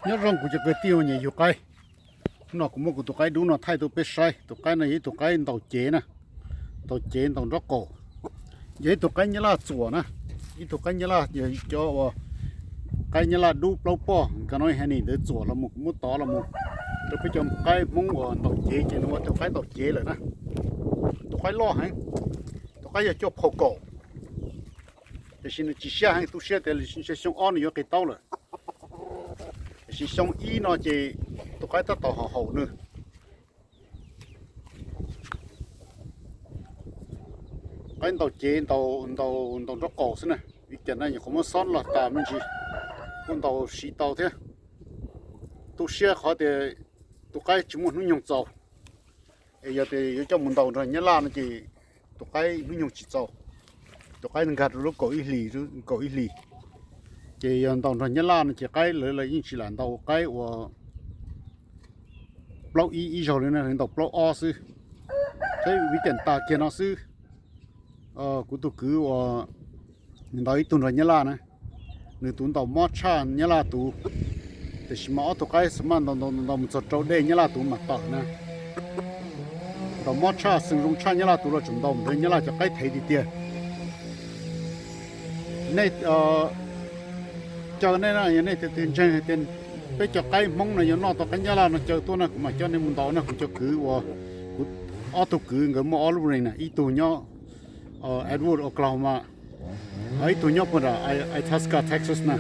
Nyob zoo kuv cov kwv tij uas nyiam yug qaib. Hnub no kuv muab kuv tus qaib dub no thaij tuaj peb saib. Tus qaib no yog ib tug qaib ntaus cev na, ntaus cev ntaus nraub qaum. Yog ib tug qaib nyab laj txuam na, ib tug qaib nyab laj, yog cov uas qaib nyab laj dub plaub poj, nkawd no hais ntawd txuam los mus, kuv muab tov los mus rau peb cov qaib Hmoob uas ntaus cev ces nws ua tus qaib ntaus cev lawm na. Tus qaib loj heev, tus qaib yog cuaj phau kaum, tiam sis nws tsis siab heev, tu siab tias ntshe xyoo ob nws yuav qis taub lawm. Tiam sis xyoo ib no ces tus qaib tab tom haum haum nws. Qaib ntaus cev, ntaus, ntaus nraub qaum xwb na, vim cas na nyuam qhuav muab xob los tas me ntsis, kuj ntaus siv tau thiab. Tu siab qhov tias tus qaib tsis muaj hnub nyoog txaus, es yog tias yuav coj mus ntaus nrog nyab laj no ces tus qaib hnub nyoog tsis txaus. Tus qaib nkag rau lub kaum ib hlis, kaum ib hlis, ces yog ntaus nrog nyab laj no ces qaib lawv yeej tsis lam ntaus qaib uas plaub ib ib zaug li na, ntaus plaub ob xwb. Saib vim cas tas kiag no xwb. Kuv tus kwv uas ntaus ib tug nrog nyab laj na, nws tus ntaus mob tshaj nyab laj tus, tiam sis mas ob tug qaib xav mas ntaus ntaus ntaus mus txog rau dej nyab laj tus mas tawm na. Ntaus mob tshaj, xeem zoo tshaj nyab laj tus los tseem ntaus mus ntawd nyab laj cov qaib thev tiag tiag. Nej, caw nej na, yog nej tus twg ntseeg hais tias peb cov qaib Hmoob no yuav noj tau qaib nyab laj no caw tuaj na, kuv mam coj nej mus ntaus na. Kuv cov kwv uas, kuv ob tug kwv nkawd muaj ob lub range na, ib tug nyob Edward, Oklahoma, ho ib tug nyob puag nram Itasca, Texas na.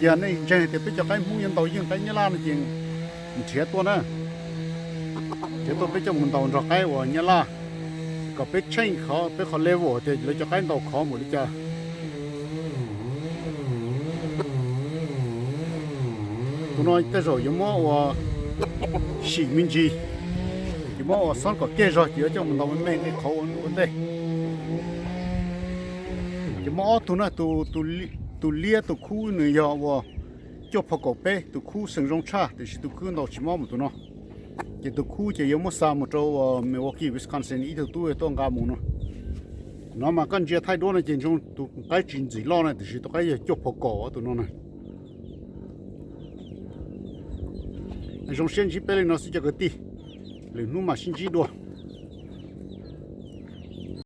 Yog nej ntseeg tias peb cov qaib Hmoob yuav ntaus yeej qaib nyab laj no ces nrhiav tuaj na, nrhiav tuaj peb coj mus ntaus nrog qaib uas nyab laj, kom peb check qhov, peb qhov level tias lawv cov qaib ntaus khov npaum li cas. Tus no tej zaum yuav muab ua sim me ntsis, yuav muab ua xob kom kiag zog ces yuav coj mus ntaus me me li qhov ua ntej. Ces muab ob tug na, tus liab tus khub nws yog ua cuaj phau kaum peb, tus khub xeem zoo tshaj tiam sis tus khub ntaus tsis mob mus tus no. Ces tus khub ces yuav muab xa mus rau Milwaukee, Wisconsin, ib tug tub tuaj nqa mus no. No mas koj ntsia thaij duab no ces zoo tus qaib tsis ntxim loj na, tiam sis tus qaib yog cuaj phau kaum tus no na. Zoo siab ntsib peb li no xwb cov kwv tij, lwm hnub mam sib ntsib dua.